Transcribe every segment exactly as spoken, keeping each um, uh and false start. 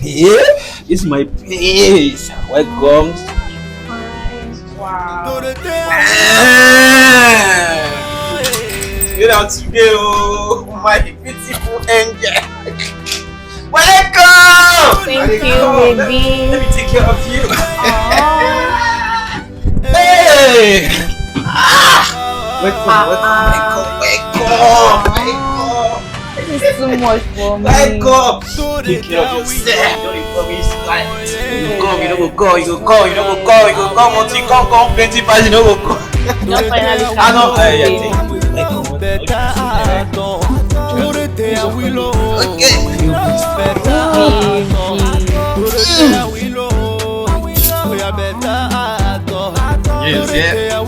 Hey, this is my place. Welcome. Wow. Get out today, oh my beautiful angel. Welcome. Thank you, baby. Let me take care of you. Hey! Ah! Wake up, wake up, wake up, wake up, wake up. This is too much for me. Wake up. Take care of yourself. Don't promise life. You go come, you no go come, you go come, you no go come, you go come until you come, come plenty pass, you no go come. Just finally. I know. Uh, yeah, thank you. Wake up. Okay. Yes, yeah.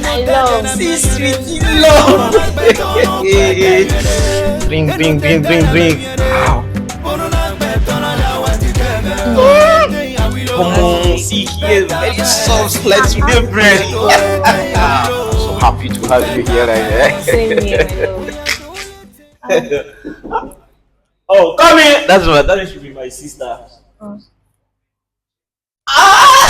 I love. See, sweetie, love. Drink, drink, drink, drink, drink. Wow. Come on, see here, very soft like today bread. So happy to have you here, like, eh? Same here, my love. Oh, come in. That's my, that should be my sister. Oh. Ah!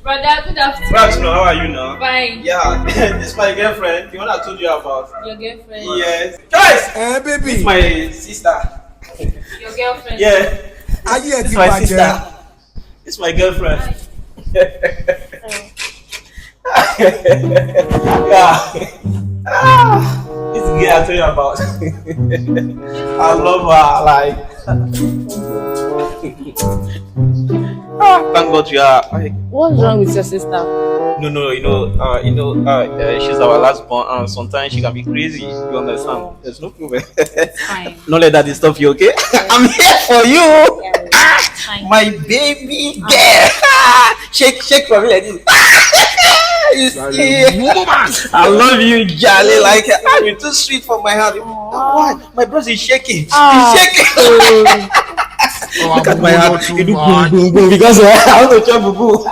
Brother, good afternoon. Good afternoon. How are you now? Fine. Yeah, this is my girlfriend, the one I told you about. Your girlfriend? Yes. Guys! Eh, baby. This is my sister. Your girlfriend? Yeah. Are you a sister? This is my girlfriend. Hi. Yeah. Ah, this girl I tell you about. I love her, like. Ah, thank God you are. Like, what's wrong with your sister? No, no, you know, uh, you know, uh, uh, she's our last born, and sometimes she can be crazy. You understand? There's no problem. It's fine. Don't let that disturb you, okay? I'm here for you. Yeah, it's fine. My baby girl. Shake, shake for me like this. You see, I love you, Jolly. Like, ah, you're too sweet for my heart. Why? My breast is shaking. Ah. It's shaking. Look at my heart. It do boom, boom, boom because I want to chop boo.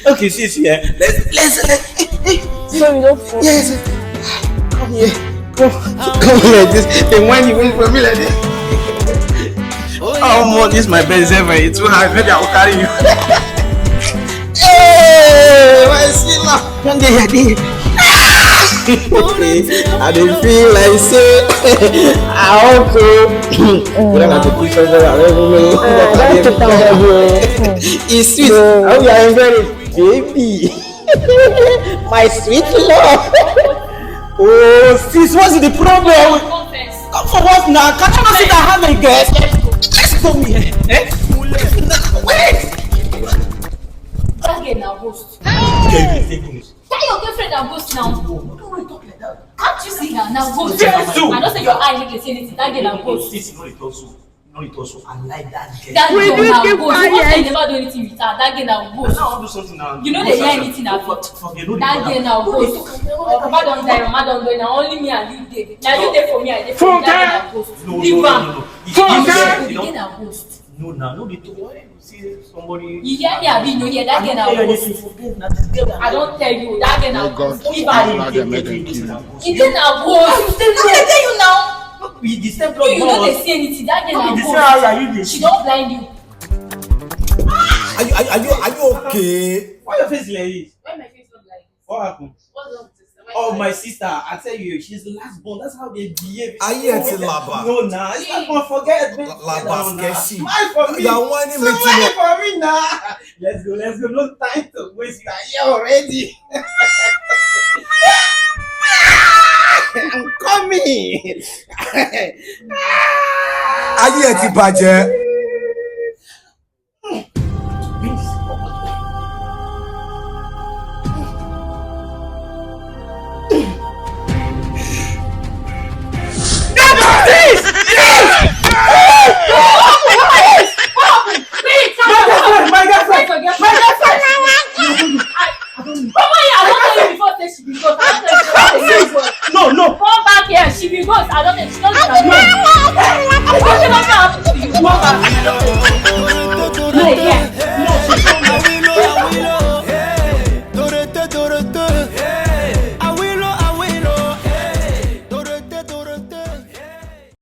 Okay, see, see, eh. Let's, let's, let's. So you don't fall. Yes. Come here. Come, come like this. Then when you wait for me like this. Oh, more, this is my best ever. It's too hard. Maybe I will carry you. Hey, my sinner. Don't dey here, dey. I dey feel like say I want to. Whether na to push over, I don't even know. Ah, don't take am heavy o. It's sweet. I hope you are enjoying it, baby. My sweet love. Oh, sis, what's the problem? Come for what now? Can't you not see that I have a guest? Let's go here. Eh? Wait. That girl na ghost. Girl, you dey fake news. That your girlfriend na ghost now. No, no, no, talk like that. Can't you see her? Na ghost. Yes, do. I know say your eye no dey see anything. That girl na ghost. Sis, no dey talk so. No, it also, I like that girl. That girl na ghost. You know say you never do anything with her. That girl na ghost. I don't do something now. You know they hear anything about. That girl na ghost. Your papa don die, your mama don die. Na only me and you dey. Na you dey for me, I dey for you. That girl na ghost. Leave am. That girl na ghost. No, now, no be to worry. See somebody. You hear me, abi? No hear that girl na ghost. I don tell you, that girl na ghost. Leave am. He dey na ghost. I tell you now. No be the same blood. You no dey see anything. That girl na ghost. She don blind you. Are you, are you, are you, are you okay? Why your face like this? Why my face look like this? What happened? What's wrong with this? Oh, my sister, I tell you, she's the last born. That's how they behave. Ayé ẹ ti làbà. No, nah, it's not gonna forget. Làbà sketchy. Smile for me. You are whining me too much. Smile for me now. Let's go, let's go. No time to waste. You are here already. I'm coming. Ayé ẹ ti bàjẹ́. My girlfriend! My girlfriend! My girlfriend! Mama, I don't tell you before, say she be ghost. I don't tell you before, say she be ghost. No, no. Come back here, she be ghost. I don't tell you, she don't tell you. What the fuck happened to you? Come back.